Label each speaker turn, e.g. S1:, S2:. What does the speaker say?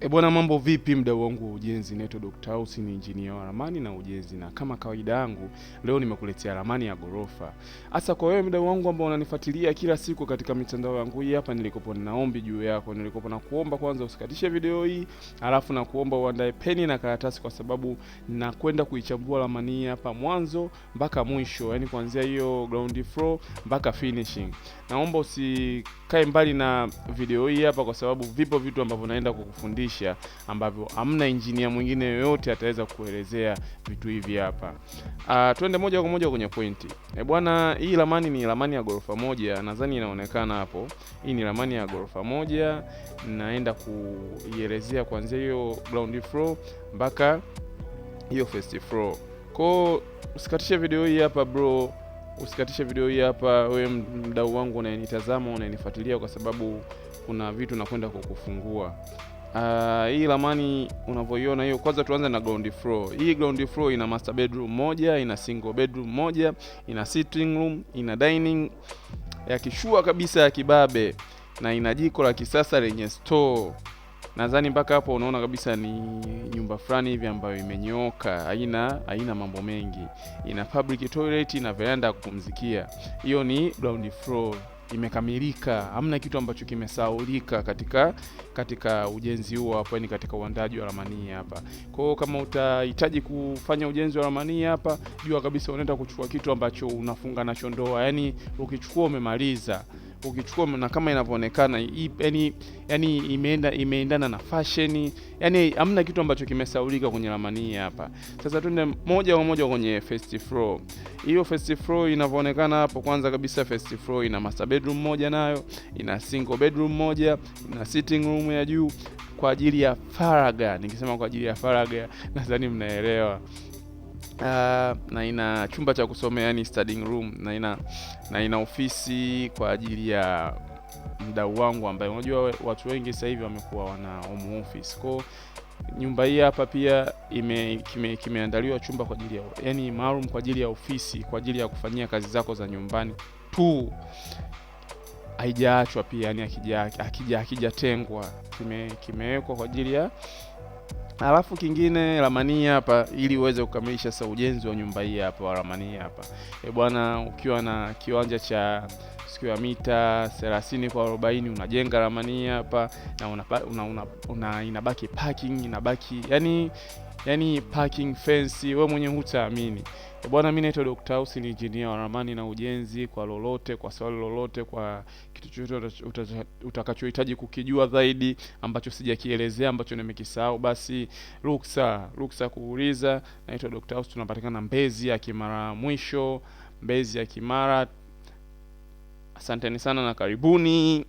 S1: E bwana, mambo vipi mdau wangu wa ujenzi? Naitwa Dr. House, ni injinia wa ramani na ujenzi, na kama kawaida yangu leo nimekuletea ramani ya ghorofa. Hasa kwa wewe mdau wangu ambao unanifuatilia kila siku katika mitandao yangu hii hapa, nilikopo nina ombi juu yako, nilikopo na kuomba kwanza usikatishe video hii, alafu na kuomba uandae peni na karatasi, kwa sababu nakwenda kuichambua ramani hii hapa mwanzo mpaka mwisho, yani kuanzia hiyo ground floor mpaka finishing. Naomba usikae mbali na video hii hapa, kwa sababu vipo vitu ambavyo naenda kukufundisha ambavyo hamna injinia mwingine yoyote ataweza kuelezea vitu hivi hapa. Twende moja kwa moja kwenye pointi. E bwana, hii ramani ni ramani ya ghorofa moja, nadhani inaonekana hapo. Hii ni ramani ya ghorofa moja, naenda kuielezea kuanzia hiyo ground floor mpaka hiyo first floor. Kwa usikatishe video hii hapa bro, usikatishe video hii hapa wewe mdau wangu unayenitazama, unayenifuatilia, kwa sababu kuna vitu nakwenda kukufungua. Hii ramani unavyoiona hiyo, kwanza tuanze na ground floor. Hii ground floor ina master bedroom moja, ina single bedroom moja, ina sitting room, ina dining ya kishua kabisa ya kibabe na ina jiko la kisasa lenye store. Nadhani mpaka hapo unaona kabisa ni nyumba fulani hivi ambayo imenyooka, haina mambo mengi. Ina public toilet na veranda ya kupumzikia. Hiyo ni ground floor imekamilika, hamna kitu ambacho kimesahaulika katika ujenzi huo hapo, yani katika uandaji wa ramani hapa. Kwa hiyo kama utahitaji kufanya ujenzi wa ramani hapa, jua kabisa unaenda kuchukua kitu ambacho unafunga nacho ndoa, yani ukichukua umemaliza, ukichukua na kama inavyoonekana yani imeendana na fashion, yani hamna kitu ambacho kimesahaulika kwenye ramani hii hapa. Sasa twende moja kwa moja kwenye first floor. Hiyo first floor inavyoonekana hapo, kwanza kabisa first floor ina master bedroom moja, nayo ina single bedroom moja, ina sitting room ya juu kwa ajili ya faragha. Nikisema kwa ajili ya faragha, nadhani mnaelewa. Na ina chumba cha kusomea, yani studying room, na ina ofisi kwa ajili ya mdau wangu ambaye unajua watu wengi sasa hivi wamekuwa wana home office. Kwa nyumba hii hapa pia kimeandaliwa chumba kwa ajili ya, yani maalum kwa ajili ya ofisi, kwa ajili ya kufanyia kazi zako za nyumbani tu. Haijaachwa pia, yani akijatengwa, kimewekwa kwa ajili ya. Alafu kingine ramani hapa, ili uweze kukamilisha sasa ujenzi wa nyumba hii hapa wa ramani hapa. E bwana, ukiwa na kiwanja cha square mita 30 kwa 40 unajenga ramani hapa na una inabaki parking, inabaki yani parking fence, wewe mwenyewe hutaamini. E bwana, mimi naitwa Dr. House, ni engineer wa ramani na ujenzi. Kwa lolote, kwa swali lolote, kwa kitu chochote utakachohitaji kukijua zaidi ambacho sijakielezea, ambacho nimekisahau, basi ruksa kuuliza. Naitwa Dr. House, tunapatikana Mbezi ya Kimara mwisho, Mbezi ya Kimara. Asanteni sana na karibuni.